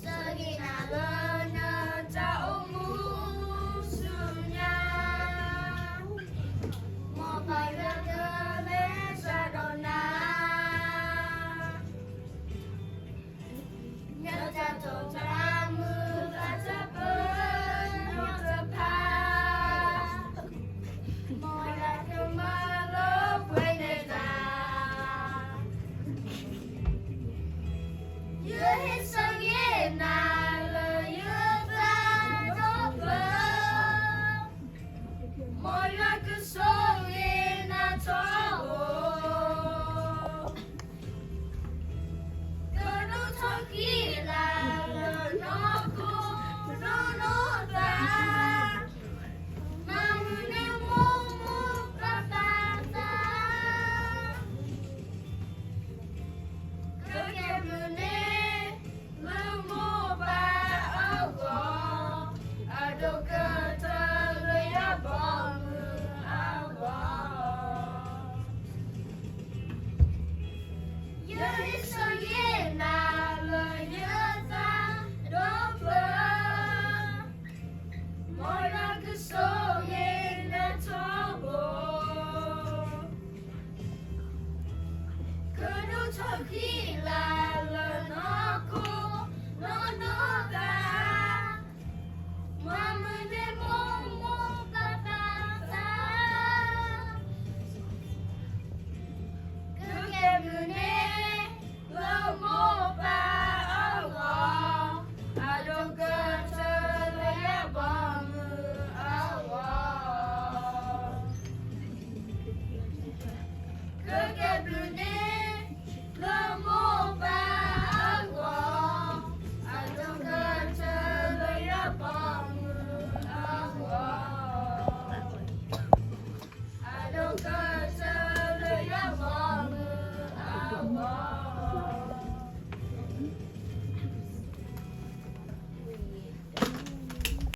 ဆၢဂ့ၤနၤလၢနတၢ်အိၣ်မူဆူညါ, မ်ပှၤယွၤကမၤစၢၤဒီးနၤ, နတၢ်တိာ်တၢ်မုၢ်သးတဖၢနီတဖၣ်, မ်ယွၤကမၤလၢပှဲၤန့ၢ်တၢ် ယဟ့ၣ်ဆၢဂ့ၤနၤလၢယသးဒီဖျၢၣ်, မ်ယွၤကဆိၣ်ဂ့ၤနၤထီဘိ, ကဒိၣ်ထီၣ်ဃံလၤလၢနီၢ်ခိနီၢ်သး, မၤမုာ်န့ၢ်မိၢ်မိၢ်ပၢ်ပၢ်သး ကကဲဘျုးန့ၢ်လၢမိၢ်ပၢ်အဂီၢ်, အဒိၣ်ကတၢၢ်လၢယဘီမုၢ်အဂီၢ်, ယဟ့ၣ်ဆၢဂ့ၤနၤလၢယသးဒီဖျၢၣ်, မ်ယွၤကဆိၣ်ဂ့ၤနၤထီဘိ, ကဒိၣ်ထီၣ်ဃံ